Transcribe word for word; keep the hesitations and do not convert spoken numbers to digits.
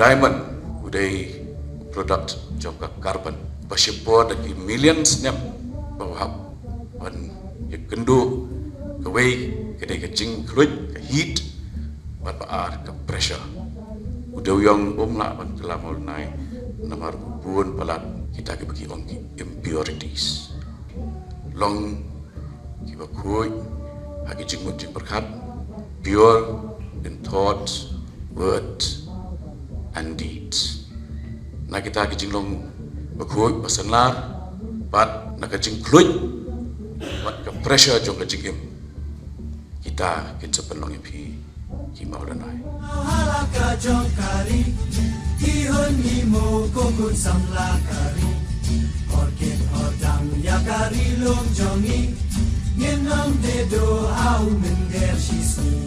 Diamond u dei product jong ka carbon ba shipor da ki million snem ba hap ban ïakynduh. Kawei ka dei ka jingkhluit, ka heat, bad ba ar ka pressure. U dewïong um lah ban kylla mawlynnai namar u bun palat kita kiba ki ong ki impurities. Long kiba khuid ha ki jingmut jingpyrkhat, pure in thought, word and deeds. Na kita ki jinglong bakhuid basanlar bad na ka jingkhluit bad ka pressure jong ka jingim, kita kin sa pynlong ïa phi ki mawlynnai. Halaka jong ka ri, ki hun ngi mo ko kun samla ka ri. Orchid ordang ïa ka ri lum jong ngi. Ngin nang de do au mynder shi sngi.